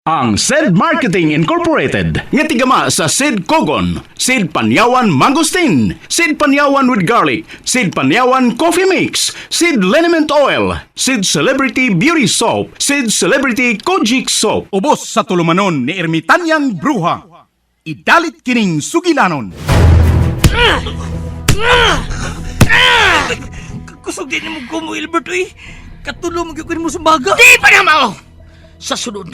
Ang Sed Marketing Incorporated nga tigama sa Sid Kogon, Sid Panyawan Mangosteen, Sid Panyawan with Garlic, Sid Panyawan Coffee Mix, Sid Liniment Oil, Sid Celebrity Beauty Soap, Sid Celebrity Kojic Soap. Ubos sa tulumanon ni Ermitanyang Bruha. Idalit kining sugilanon. Kusog din mo ko mo, Ilbert, uy. Katulo mo gyud mo sa baga. Di pa na mao! Sa sunod,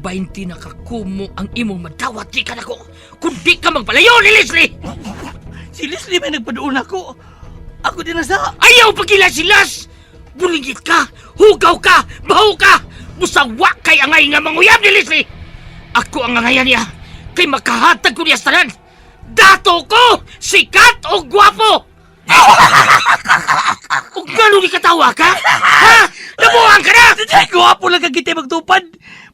20 na kakumo ang imong madawat di ka nako. Kung di ka magpalayo ni Leslie! Si Leslie may nagpaduon ako. Ako din na sa... Ayaw pagila si Las! Bulingit ka! Hugaw ka! Baho ka! Musawa kay angay nga manguyab ni Leslie! Ako ang angayan niya kay makahatag ko niya sa tanan! Dato ko! Sikat o gwapo! O gano'n ni katawa ka? Ha? Nabuang ka na! Ay, gwapo lang ka kita magtupad.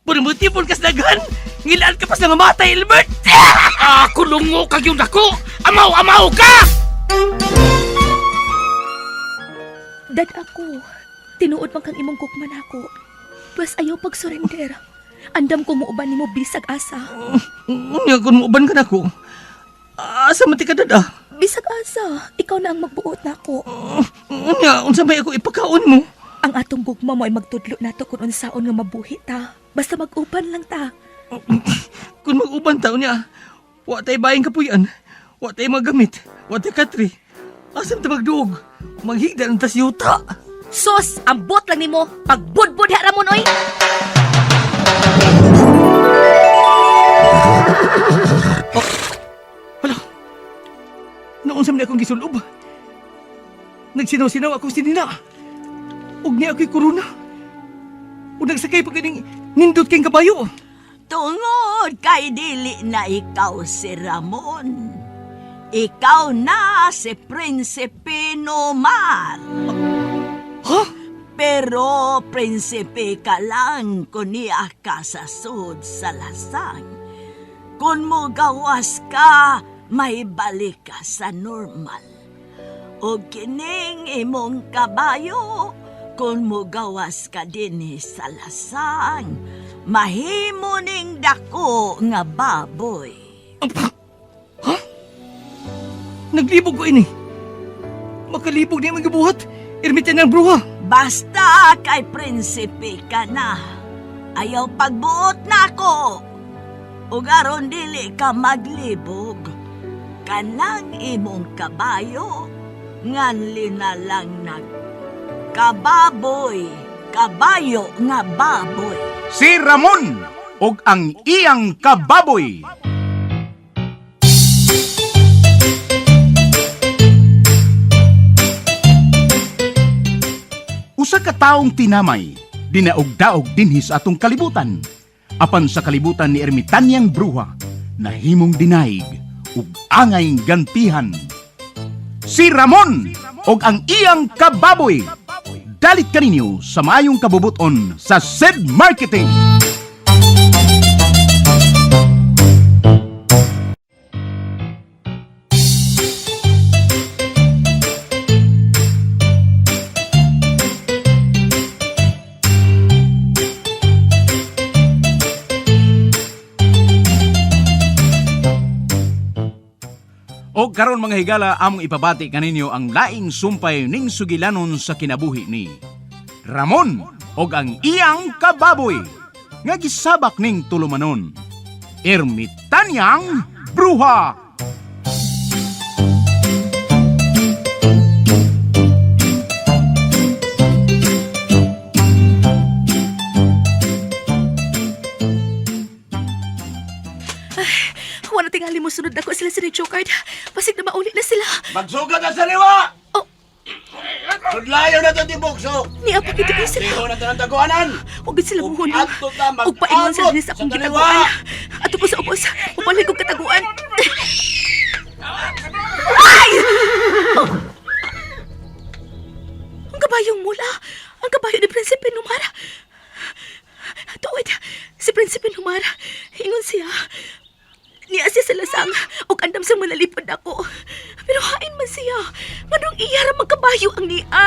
Puro kas daghan. Ngilaan ka pa sa mamatay, Ilbert. Ako lungo kag yung dako! Amaw-amaw ka! Dad ako, tinuod man kang imong gugma nako. Pwes ayaw pag-surrender. Andam ko muuban nimo bisag asa. Unya, kung muuban ka na ko. Asa man ti ka dada? Bisag asa, ikaw na ang magbuot nako. Unya, unsa may ako ipakaon mo? Ang atong gugma mo ay magtudlo nato kung unsaon nga mabuhi ta. Basta mag-uban lang ta. Kung mag-uban ta, unya, wa tay bayang kapuyan. Wa tay magamit. Wa tay katri. Asa man ta magduog? Maghigda ng tas yuta. Sos, ambot lang nimo. Pagbudbud ha ramon oy. Hala. Noon sa akong gisulob. Nagsinaw-sinaw akong sinina. Ug niya ako'y korona. Ug nagsakay pa kining nindot kayong kabayo. Tungod kay dili na ikaw si Ramon. Ikaw na si Prinsipe Nomar. Ha? Pero prinsipe ka lang kung niya ka sa sud sa lasang. Kung mo gawas ka, may balik ka sa normal. O kining imong kabayo, kung mo gawas ka dinhi sa lasang, mahimo ning dako nga baboy. Naglibog ko ini. Makalibog niya magibuhat. Ermitan ng bruha. Basta kay prinsipe ka na. Ayaw pagbuot na ako. Ug aron dili ka maglibog. Kanang imong kabayo, nganli na lang nag kababoy, kabayo nga baboy. Si Ramon og ang iyang kababoy. Usa ka taong tinamay, dinaog-daog dinhi sa atong kalibutan. Apan sa kalibutan ni Ermitanyang Bruha, nahimong dinaig ug angay gantihan. Si Ramon og ang iyang kababoy. Dalit kaninyo sa maayong kabubuton sa Sed Marketing. O karon mga higala among ipabati kaninyo ang laing sumpay ning sugilanon sa kinabuhi ni Ramon og ang iyang kababoy nga gisabak ning tulumanon. Ermitanyang Bruha. Wala tingali mo sunod nako sila sa Chokard. Pasig na mauli na sila. Magsugod na sa liwa! Oh. Sudlayo na to ti Bukso! Niya pa kita sila. Liho na to ng taguanan! Huwag sila Ug muhunong. adto ta mag-abot Ug paingon sila dinhi sa akong sa gitaguan. kaliwa. Ato po sa ubos. Ubalhin kong kataguan. Ay! Oh. Ang kabayong mula. Ang kabayo ni Prinsipe Numara. Tuod, si Prinsipe Numara. Ingon siya. Niya siya sa lasang ug andam sa manalipod ako. Pero hain man siya. Nganong iya ra magkabayo ang niya.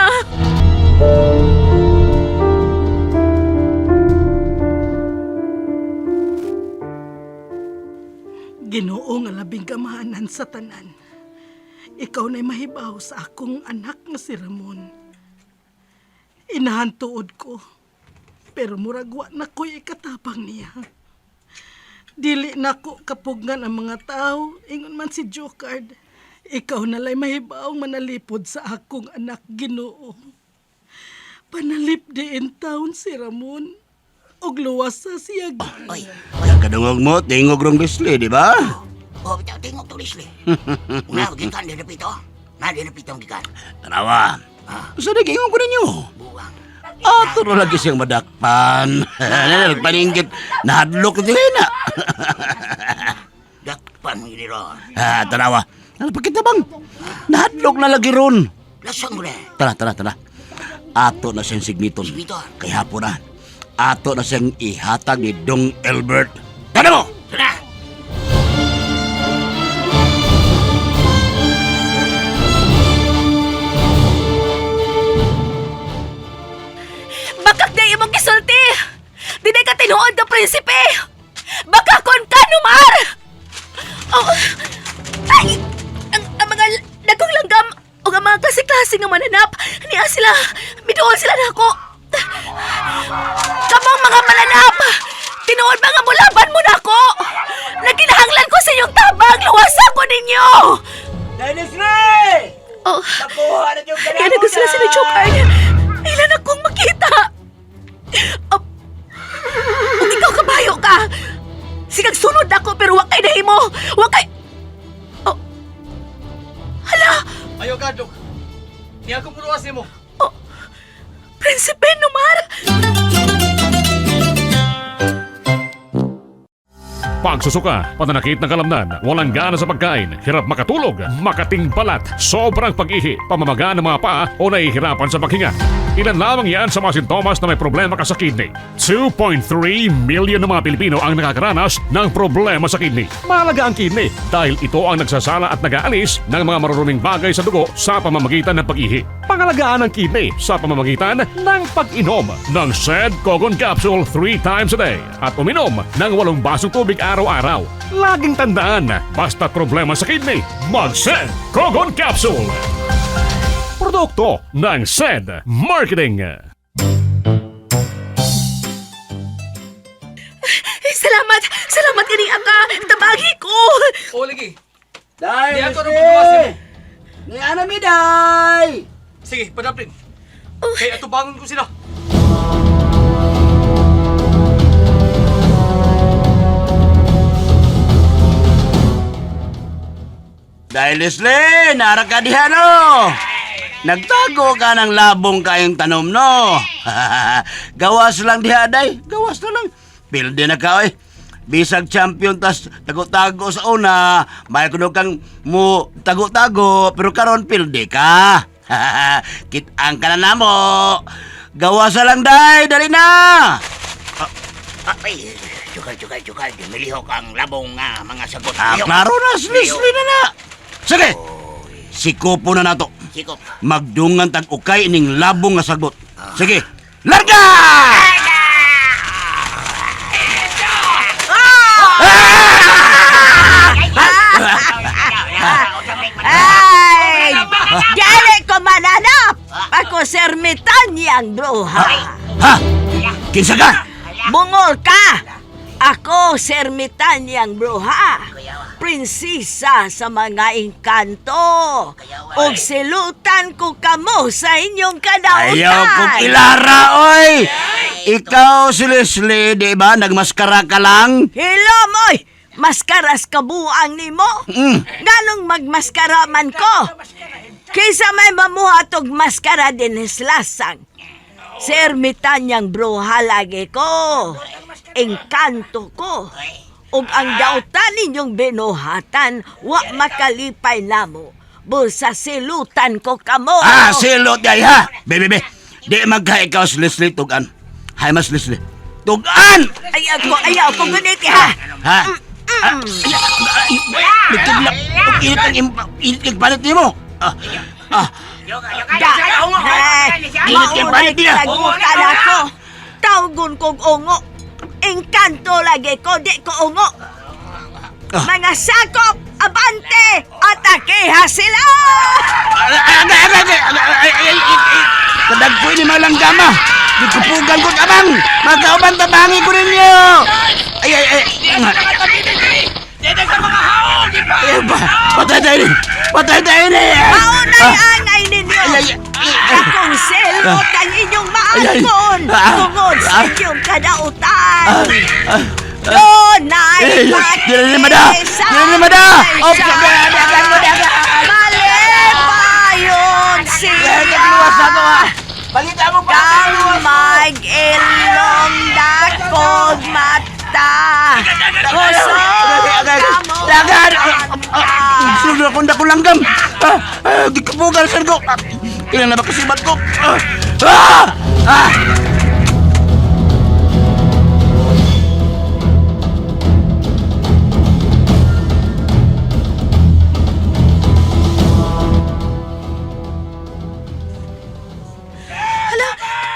Ginoo nga labing gamahanan sa tanan. Ikaw na'y mahibaw sa akong anak nga si Ramon. Inahan tuod ko, pero murag wa na ko'y ikatapang niya. Dili na ko kapugnan ang mga tao, ingon man si Jokard. Ikaw na lay mahibaw manalipod sa akong anak Ginoo. Panalip di in town si Ramon. Og luwas sa siya. Oy, kadungog mo, tingog rong Leslie, di ba? Oh, bitaw tingog to Leslie. Una gikan din pito. Na din pito gikan. Tanawa. Sa nagingon ko ninyo. Buwang. Ato na lagi siyang madakpan. Nagpaninggit. Nahadlok na na. Dakpan mo yun ron. Ah, tanawa. Ano pa kita bang? Nahadlok na lagi ron. Lasang mo na. Tara, tara, tara. Ato na siyang signiton. Signiton. Kay hapon na. Ato na siyang ihatag ni Dong Albert. Tara mo! Tara! Bakak na imong gisulti! Dinay ka tinuod na prinsipe! Baka kon ka, Numar! Oh, ay! Ang mga dagkong langgam o ang mga klase-klase nga mananap, niya sila, miduol sila nako. Kamong mga mananap! Tinuod ba nga mulaban mo nako? Naginahanglan ko sa inyong tabang, luwasa ko ninyo! Day Leslie! Oh, Nakuha na yung kaya na sila sila Jokard. Ilan akong makita? Oh, kung ikaw kabayo ka, sigang sunod ako pero wa kay nahimo. Wa kay... Oh. Hala, Ayaw ka, Dok. Niya akong puluwas nimo. oh, Prinsipe Numar! Pagsusuka, pananakit ng kalamnan, walang gana sa pagkain, hirap makatulog, makating balat, sobrang pag-ihi, pamamaga ng mga paa o nahihirapan sa paghinga. Ilan lamang yan sa mga sintomas na may problema ka sa kidney. 2.3 million ng mga Pilipino ang nakakaranas ng problema sa kidney. Mahalaga ang kidney dahil ito ang nagsasala at nag-aalis ng mga maruruming bagay sa dugo sa pamamagitan ng pag-ihi. Pangalagaan ang kidney sa pamamagitan ng pag-inom ng Sed Kogon Capsule 3 times a day at uminom ng 8 basong tubig araw-araw. Laging tandaan, basta problema sa kidney, mag-Sed Kogon Capsule! Produkto ng Sed Marketing. Eh, salamat! Salamat kaning aka! Tabagi ko! O lagi. Day Niya ako rong puluwas nimo. Ni ana mi, Day! Sige, padaplin. Oh. Kay atubangon ko sila. Day Leslie, nara ka diha no. Nagtago ka ng labong kayong tanom no. Gawas lang diha day, gawas na lang. Pilde na ka oy. Bisag champion tas tago-tago sa una, may kuno kang mo tago-tago pero karon pilde ka. Kit-ang ka na namo. Gawas na lang day, dali na. Ay, sukal, sukal, sukal. Milihok ang labong nga mga sagot. Ah, Milihok. klaro na, Leslie na na. Sige. Sikupo na nato. Sikop. Magdungan tag ukay ining labong nga sagot. Sige, larga! Ay! Dili ko mananap! Ako sermitan yang bruha. Ha? Kinsa ka? Bungol ka! Ako sermitan yang bruha. Prinsesa sa mga engkanto. Og silutan ko kamo sa inyong kadautan. Ayaw kong ilara, oy! Ikaw si Leslie, di ba? Nagmaskara ka lang? Hilom, oy! Maskaras kabuang nimo? Nganong magmaskara man ko? Kaysa may mamuhat og maskara din lasang. Sermitan niyang bruha lagi ko. Engkanto ko. Ug ang dautan ninyong binuhatan, wa makalipay namo. Bulsa silutan ko kamo. Ah, silot ay ha! Be, be, be. Di magka ikaw si Leslie, tugan. Hay mas Leslie. Tugan! Ayaw ko, ayaw ko ganiti ha. Ha? Ah, ay, ay, Nagkidlap. Init ang init ang palit nimo. Ah, ah, Da, eh, Init kay palit niya. Tagmutan ako. Tawgon kong ungo. Engkanto lagi ko, di ko ungo. Mga sakop, abante! Atakeha sila! Agay, agay, agay, agay, ay, ay, ay, Kadagpoy ni mga langgama. Gikupugan ko tabang. Magkauban tabangi ko ninyo. Ay, ay, ay. Ay, ba, patay tayo ni. Patay tayo ni. Maunay Ah, angay ninyo! Ay, ay, ay, ay. Akong selot ang inyong Ay, ay. maangkon Ah, tungod sa ah. inyong kadautan! Ah, ah, Dunay Eh, dili ni mada! Dili ni mada! Oh, dagan mo, dagan! Malipayon siya! Balita mo pa! Kang mag-ilong dakog mata. Kusog kamo. Dagan! Sunod akong dakulanggam! Ah, ah, Gikapugan, sir ko! Ah, Ilan na ba kasibat ko? Ah! Ah! Ah! Hala,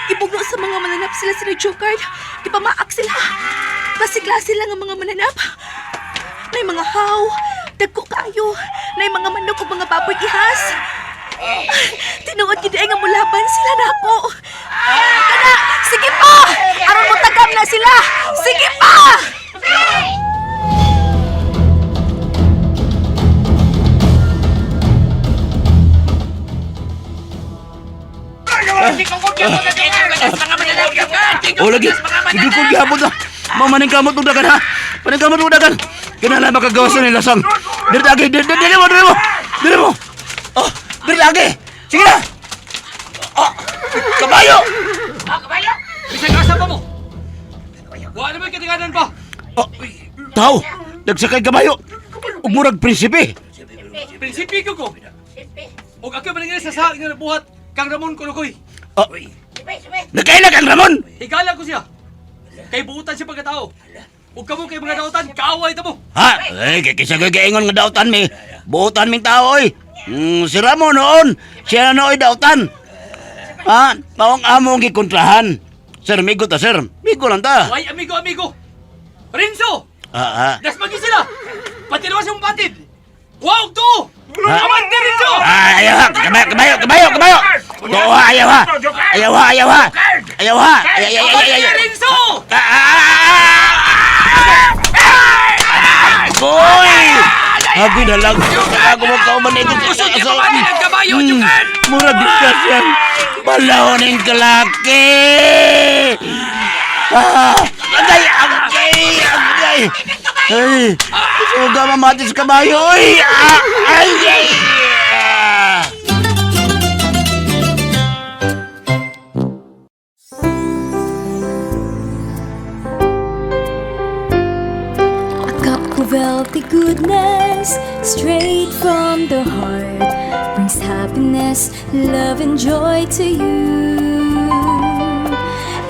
ibugno sa mga mananap sila si Jokard. Gipamaak sila. Klase-klase lang ang mga mananap. May mga haw, dagko kayo. May mga manok ug mga baboy ihas. Tinuod gid ay nga mulaban sila nako. Kana, sige pa. Aron mo tagam na sila. Sige pa. O lagi, hindi ko gihapon na. Mamaning kamot og dagan ha. Maning kamot og dagan. Kinahanglan makagawas na nilasang. Diri agi, diri diri mo, diri mo. Diri mo. Oh, diri agi. Sige na. Oh, kabayo. Bisag asa pa mo! Wa na mo'y katinganan pa! Oh, tao, nagsakay kabayo. Ug murag prinsipe. Prinsipe ko ko! Og ako man sa sahag nga nabuhat kang Ramon Kulukoy. Oh, nakaila kang Ramon. Higala ko siya. Kay buutan siya pagkatao. Ug kamo kay mga dautan, kaaway ta mo. Ha? Eh, kay kaysa ko'y gaingon nga dautan mi. Buotan ming tao oy. Si Ramon noon, siya na nooy dautan. Ha? Maong among gikontrahan. Sir, migo ta, sir. Migo lang ta. Way amigo amigo. Rinso, Ah, ah. dasmagi sila. Pati naman siyang batid. Wow to! Ha? Amante Rinso! Ah, ayaw ha. Kabayo, kabayo, kabayo, kabayo. Oo, ha, ayaw ha. Ayaw ha, ayaw ha. Ayaw ha. Ay, ay, ay, ay, Amante ay. Rinso! Ah, ah, ah, ah. Boy! Habi na lang. Ako magkauman ito. Kusog niya pamati ng kabayo, Jukan! Murag disgrasya. Balahon ng kalaki! Ah! Agay! Agay! Agay! Ay! Suga mamati sa kabayo! Ay! Ah! Ay! Ay! Ah! A cup of healthy goodness straight from the heart brings happiness, love, and joy to you.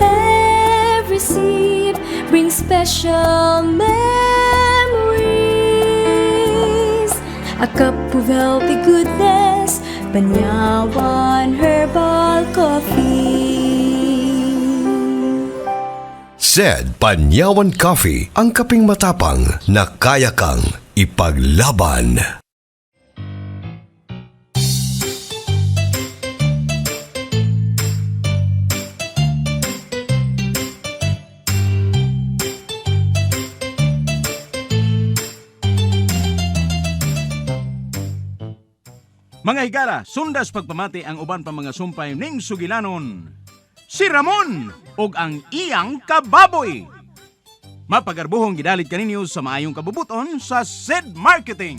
Every sip brings special memories. A cup of healthy goodness, Banyawan Herbal Coffee. Said Panyawan Coffee, ang kaping matapang na kaya kang ipaglaban. Mga higala, sundas pagpamati ang uban pa mga sumpay ning sugilanon. Si Ramon ug ang iyang kababoy. Mapagarbuhong gidalit kaninyo sa maayong kabubuton sa Sid Marketing.